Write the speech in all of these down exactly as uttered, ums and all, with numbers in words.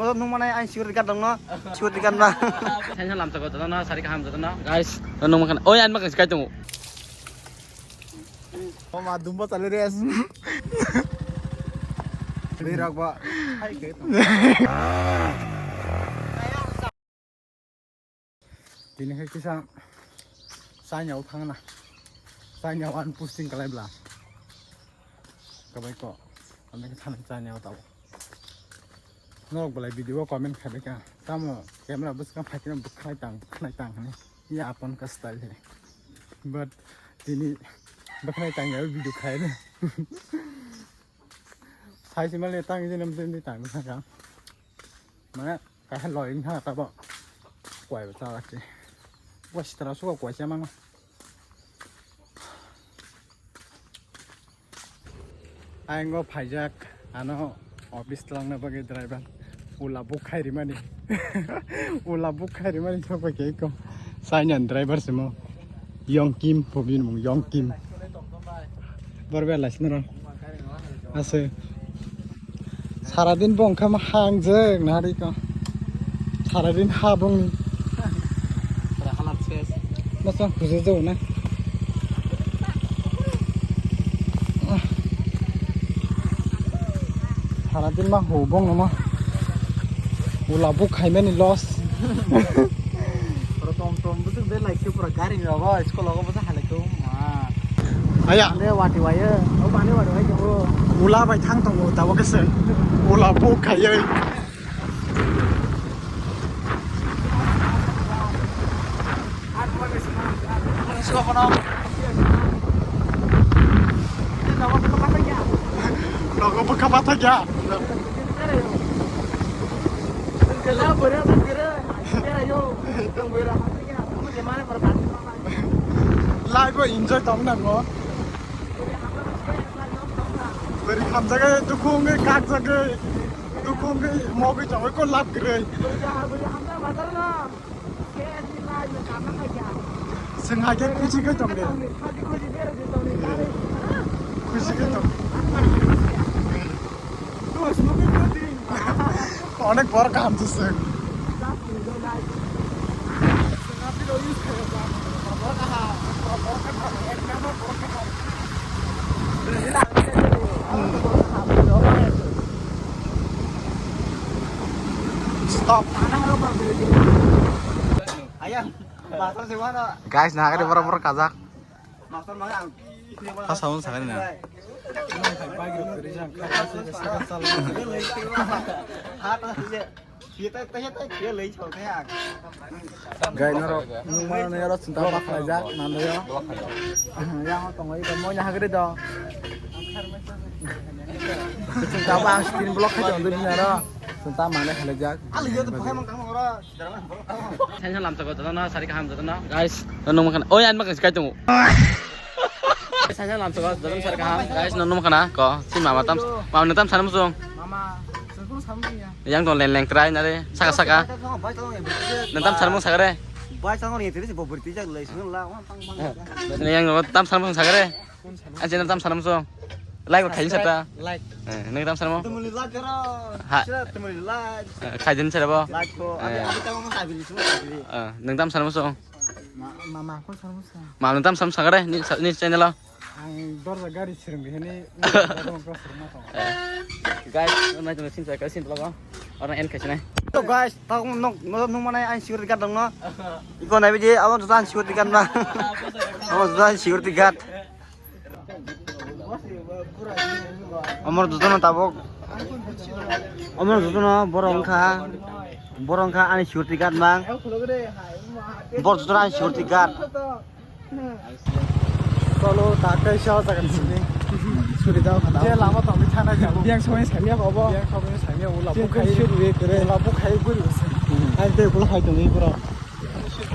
Motor nung manai ang security guard dong no. Security guard ma. Sen sen lamsa ko jotono sari kaham jotono. Guys, nung makan. Oi, ang makan sikai tongo. Mama dumbo chale res. Berok ba. Hai ke. Tini hai kisa China o thangna. China o ang posting kalai bla. Kabai ko. Ang ke thang China o tao. Norok belai video o comment khai bai kha. Tamo camera bwskang phai khe bwkhnai tang, bwkhnai tang hinwi. Ya apon ka style he. But tini bwkhnai tang ya video khai de. Sai si mali tang je nam je tang sa ka. Mane ka he loi ha ta bo. Kwai ba cha la ke. Wa sitra su kwai cha mang. Ayang o phaijak, ano office twlangna bagwi driver. Ula book khai rimani. Ula book khai rimani sokbai khe eko. China ni driver se mo. Yong Kim, pobini mung Yong Kim. Bor ber lai sini ro. Ase. Saradin bo wngkha ma hangjak nari ko. Saradin ha bongni. Pura halat ses. Masa kujo jo na. Saradin ma ho bongno ma. Ula book khaimani loss. Pura tom tom bwswk de like pura gari rogo school rogo bwswk halai ko ma. Aya. Ande wati waye. O bande wati waye ko. Ula bai thang tongo tabo kese. Ula book khaiye. Nogo bwkha pathakya. Life o enjoy tong nango. Bwrwi hamjagwi, dukhu wngwi, kakjagwi, dukhu wngwi, mogwi tongwi ko lab kwrwi. Chwng hai khe khusi khe tong de. Khusi khe tong. Onek bor kaham se chwng. Stop. Ayang, master se mana? Guys, nahagari borok borok kajak. Master mana ang? Kha saun sakari na. Guys, norok nungmano nero chwngta bakhlaijak mandayo. Yang tongwi tongmo nahagari do. Chwngta ba ang screen block khai tongdo binaro. Chwngta manai khalaijak. Saisa lamsa ko jotono sari kaham jotono. Guys, no nung makan. Oi, ang makan sikai tongo. Saisa lamsa ko jotono sari kaham. Guys, no nung makan ko. Si mama tam, mama ni tam sana musung. Mama, sungkung samu ya. Yang ton leng leng try nare. Saka saka. Nang tam sana musung sakare. Bai sana ni tiri si bobor tijak lai sung la. Yang tam sana musung sakare. Ang channel tam sana musung. Like bo khaijin sata. Like. Eh, nang tam sana mo? Temuli like karo. Ha. Sila temuli like. Eh, khaijin sata bo. Like ko. Abi, eh, abi tamo mo sabili, semua sabili. Eh, nang tam sana musung. Ma-, mama ko sana musung. Ma nang tam sana musung kare ni, ni channel o. Ang dorja gari sirung bihini. Eh, guys, nai tong sin sa ka sin logo. Ora en khaijin nai. To guys, tao nok nok nung manai ang security guard dong no. Iko nai biji, abo joto ang security guard ma. Abo joto ang security guard. Omor jotono tabuk. Omor jotono borok wngkha. Borok wngkha ani security guard mang. Borok jotono ani security guard. Cholo, ta kaisa o jaga sini. Suri dao khana. Je lama tongwi thana jabo. Biyang samani samya obo. Biyang samani samya ula bukhai. Ula bukhai guri. Ai de ula hai tongwi bro.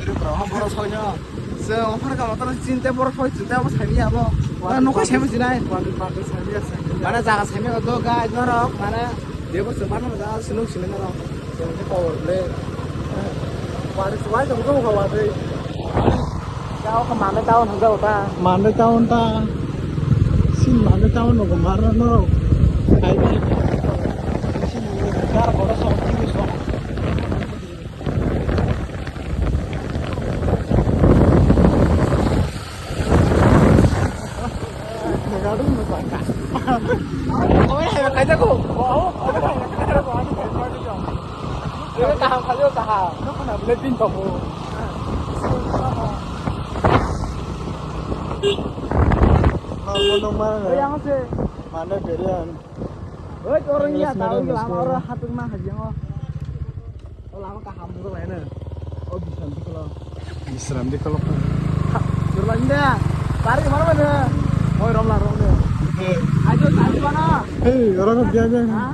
Bro, bro, bro, soyo. Se offer ka motor chinte bro, phoi chinte abo sami abo. Wala nokho sami sinai. Mana jaga sami do ga norok, mana debo se mana da sinung sinung norok. Se power play. Wala suai tong tong hawa dei. Tao ka mane tao nang jao ta. Mane tao ta. Sin mane tao no ko mar no. Ai ba. Sin gar boro so. Kaham khajo kaham. Nokha na bole pin tongo. Nokha nokma. Yang se. Mane berian. Oi, orang ya tahu lama orang hatung mah haji ngo. Oh, lama kaham tu lah ini. Oh, bisa nanti kalau. Bisram di kalau. Jurlanda. Tarik mana mana? Oh, Romla, Romla. Ayo, tarik mana? Hei, orang biasa. Hah?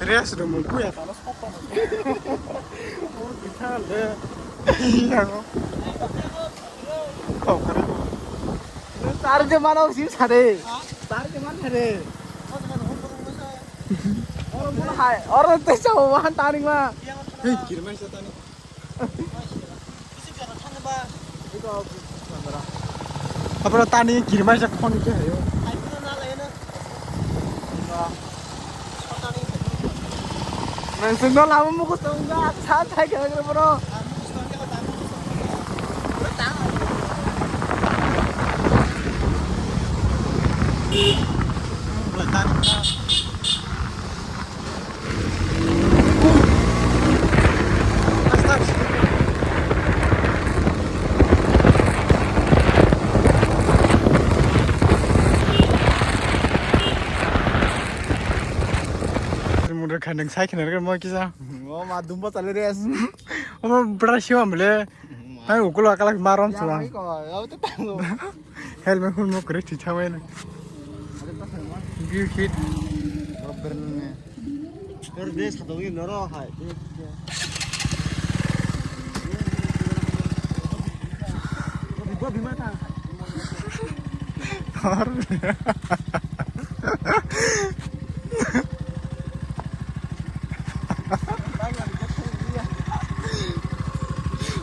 Rest dong, kuya talo sapa. Ur kita le. Iya, kok. Kok kare. Tar je mana usi sare. Tar je mana sare. Orang pun hai, orang teh jauh wan taring mah. Hei, kirmai sa tani. Abra tani kirmai sa khon ke hayo. Nang sendo lama mukus tongga, sa sa ke bro. Mudra khandeng sai khna rwgwi mo kisa. O ma dumbo chale res. Omo bra siwa mle. Hai ukulo akala marom suwa. Helmet hun mo kre thi thawe na. View hit. Rubber ne. Rubber ne sa dong ni noro hai.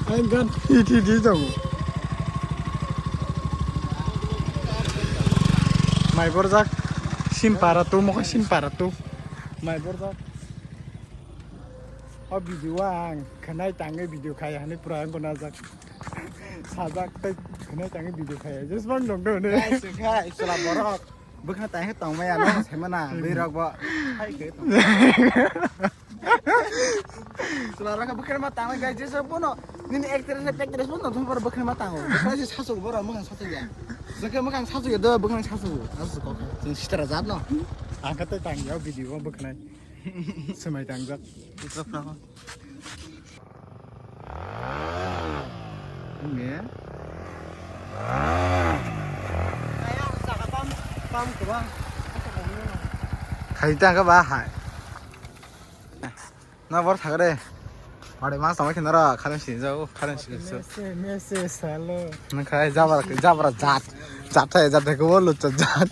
Ang gan hit hit di tongo. Mai borjak simpara tu, mokhe simpara tu. Mai borjak. O video ang khnai tangwi video khai hani pura ang gonajak. Sajak tei khnai tangwi video khai. Just bang dong dong ne. Guys, khai sala borok. Bwkha tai khe tongmaya no, saimana, bwrwi rok bo. Hai khe tong. Sula rok bwkha ma tangmai guys, jesa bono. Nini actress, actress bono thum par bwkha ma tango. Bwkha se sasu boro mung sasu ya. Bwkha mung sasu ya do bwkha sasu. Asu ko. Sing sitara jat no. Ang kha tai tang ya video bwkha nai. Swmai tangjak. Ito pa. Nge. Khai ta ka ba hai. Na bor thagre. Pare mas tama khinara khare sinjao khare sinjao. Mese mese salo. Na khai jabra jabra jat. Jat hai jat ko bolu jat.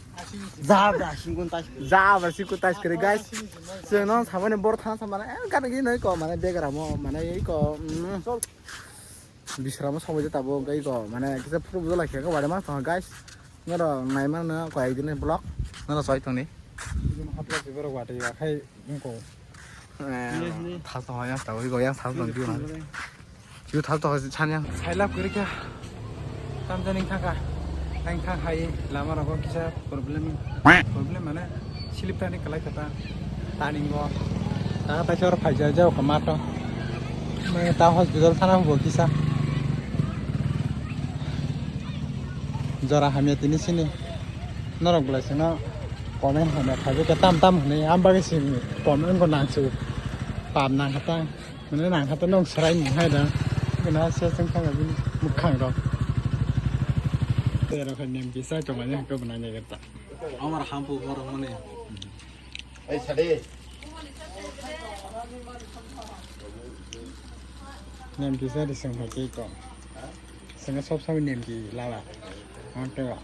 Jabra singun tas. Jabra singun tas kare guys. Chwng no samani bor thana samani, eh, gana gini noi ko, mane begramo, mane ei ko, mm. Bisramo sobai jata bo, ei ko, mane kisa photo bujala khe ko wari ma thang guys. Noro nai mano ko ek din vlog. Noro soi thangni. Hapla sibaro wati ya khai ko. Eh, thas to yang tawi ko yang thas to di ma. Yu thal to sanya. Sailap kiri kya? Tamjani thangkha. Ang thang hai lama rogo kisa problem. Problem mane slip tani kalai kata. Taningo. Ta ta chor phai ja jao kama to. Mane ta hospital thana bo kisa. Jora hamya tini sini. Norok belai sino comment hamya khabe ke tam tam hwnwi. Am bagwi sini comment ko nangsu. Pap nang kata. Mane nang kata nong serai ni hai da. Kena se seng thang abini mukhang rok. Tero khai nem bisa chong ani ko bana jaga ta. Amar hampu borok mane. Ei sade. Nem bisa di seng hai ko. Seng sob sob nem ki lala. Ang tero.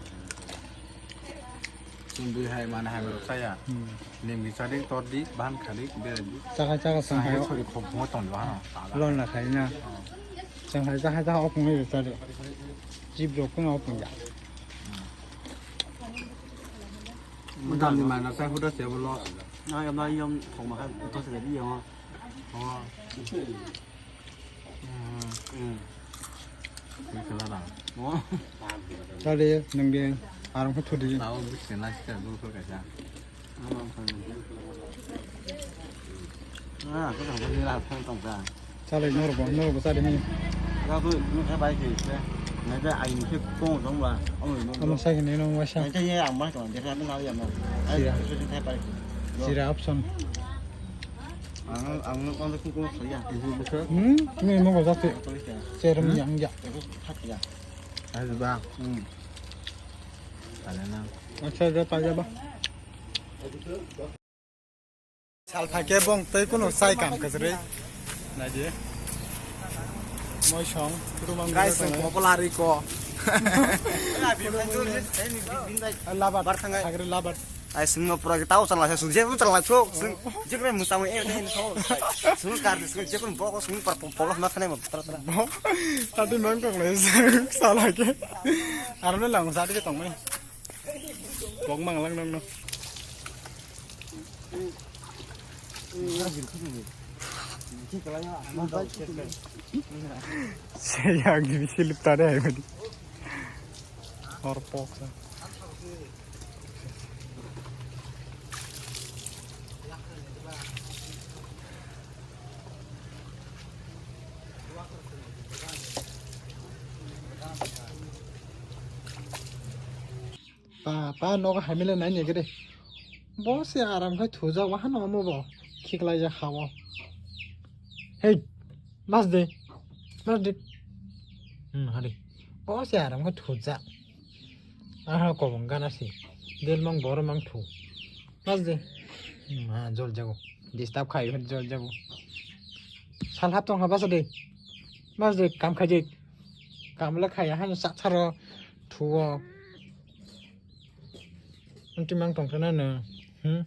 Chwng bwrwi hai manwi hai borok chaya. Hmm. Nini bwsa di, tor di, bahan kha di, bera di. Chakha chakha chwng hai. Hai sori khop mo tong di bahan. Lon la khai na. Chwng hai chakha chakha opung hai cha di. Jib rok kun opung ya. Mo dam ni mana sai huda se bo lo. Na ya na yom khop ma khai to se di yom. Oh. Tadi nang di arang khe thudi. Tao bisi na sika dul khe kaisa. Chale norbo norbo chale ni. Amo sai ni nong waisa. Sira. Sira option. Ang ang ang kung kung saya. Hmm, ini mau gak sih? Cerem yang ya. Aku tak ya. Ayo ba. Hmm. Tale na. Acha ja pa ja ba. Sal phake bong tei kuno sai kam kajre. Naidi. Moi song. Guys, popular iko. Labar. Sagre labar. Ai sungno pura ke tau chala sung je chala so sung je kre musa mo e e so sung kar sung je kun bo sung par polo na thane mo tra tra. Tadi mang kok le sala ke. Arne lang sa de tong mai. Kok mang lang nong no. Saya gini silip tadi ayo di. Horpok sa. Pa pa nogo hamile nai nege de. Bo se aram khai thujak wa hano omo bo khiklai jak ha o. Hey, mas de. Mas de. Hmm, hari. Bo se aram khai thujak. Aha kobong gana si. Del mang boro mang thu. Mas de. Hmm, ha jol jago. Disturb khai jol jago. Sal hap tong ha basa de. Mas de kam khai de. Kam le khai ha sa tharo thu o. Ang timang tongkha na no. Hmm?